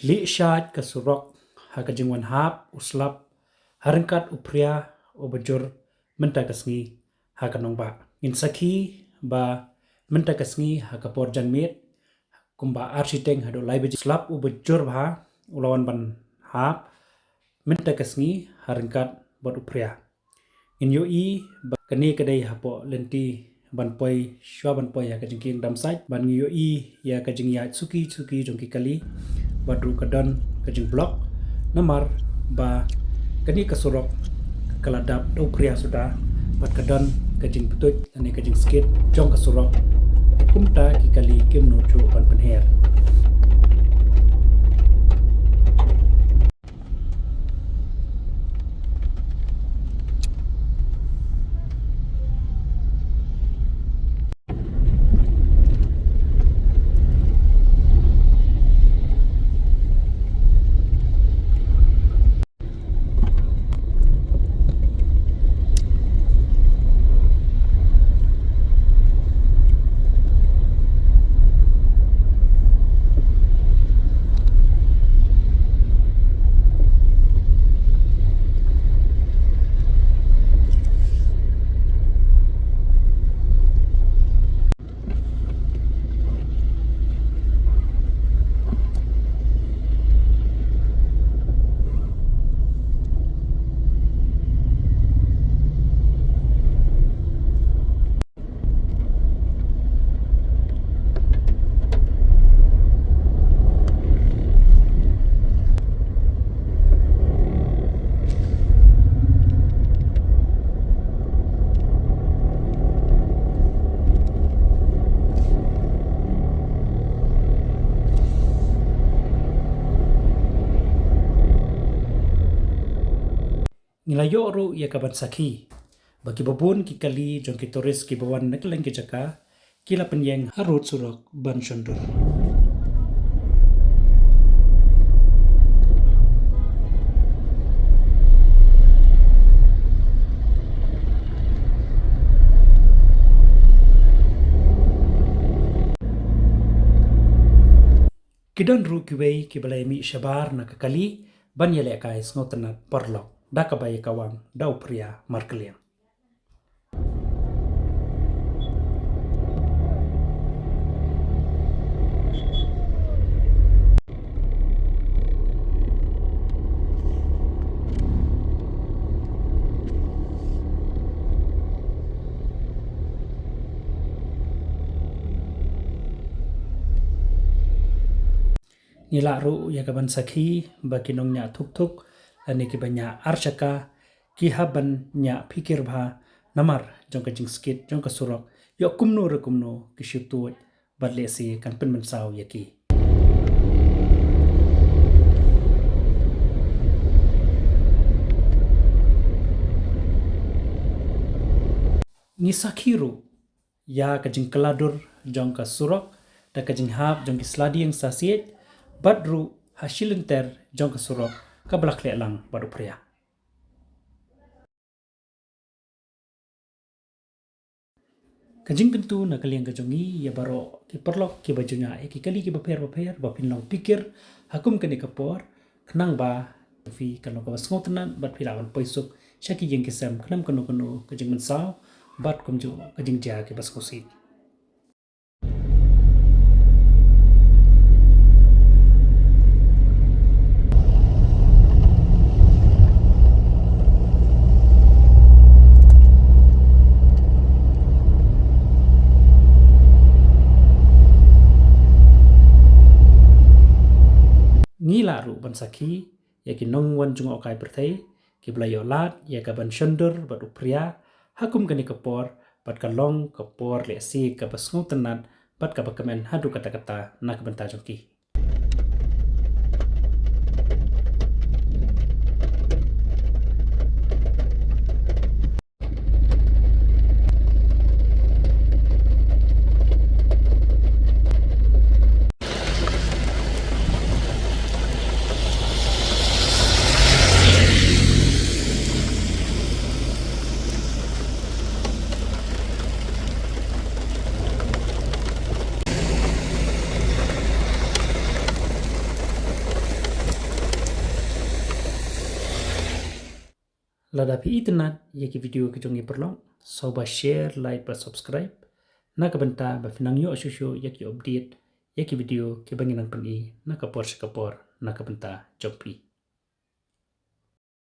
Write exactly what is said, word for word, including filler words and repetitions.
Tlieh shait ka surok ha ka jingwan hap u slap ha ryngkat u phria uba jur mynta ka sngi ha ka nongbah. Ngin sakhi ba mynta ka sngi ha ka por janmiet kumba ar shiteng haduh lai baje, slap uba jur bha u la wan ban hap mynta ka sngi ha ryngkat bad u phria. Ngin ïohi ba kane ka dei hapoh lynti ban poi, shuwa ban poi ha ka jingkieng Damsait, bad ngi ïohi ïa ka jingïaid suki suki jong ki kali bad ruh ka don ka jingblok namar ba kane ka surok ka la dap da u phria suda, bad ka don ka jingbtuid lane ka jingskit jong ka surok. Kumta ki kali kim nud ruh ban pynher. Ngi la ïoh ruh ïa ka ban sakhi ba kiba bun ki kali jong ki tourist kiba wan na kylleng ki jaka ki la pynïeng ha rud surok ban shon dur. Ki don ruh kiwei kiba la ïa mih shabar na ka kali ban ïalehkai sngewtynnat paralok da kaba ïa kawang da u phria markylliang. Ngi lah ruh ïa ka ban sakhi ba ki nongñiah thuk thuk lane kiba ñiah ar shaka ki hap ban ñiah phikir bha namar jong ka jingskit jong ka surok, ïoh kumno re kumno ki shu tuid bad lehse kan pynmynsaw ïa ki. Ngi sakhi ruh ïa ka jingkylla dur jong ka surok da ka jinghap jong ki sladieng sasiej bad ruh ha shilynter jong ka surok kaba la khleh lang bad u phria. Ka jingkyntu na ka liang ka jong ngi ïa baroh ki paralok kiba ju ñiah ïa ki kali kiba pher bapher ba phin long phikir ha kum kane ka por, khnang ba phi kan long kaba sngewtynnat bad phi lah ban poi suk sha ki ïing ki sem khnang kano kano ka jingmynsaw bad kumjuh ka jingjia kiba sngewsih. Ngi lah ruh ban sakhi ïa ki nongwan jngohkai pyrthei kiba la ïoh lad ïa ka ban shon dur bad u phria ha kum kane ka por, bad ka long ka por lehse kaba sngewtynnat bad kaba kmen haduh katta katta na ka bynta jong ki. Lada phi itynnad ïa ki video ki jong ngi paralok, sngewbha share, like bad subscribe na ka bynta ba phin nang ïoh shuh shuh ïa ki update ïa ki video kiba ngi nang pyni na ka por sha ka por na ka bynta jong phi.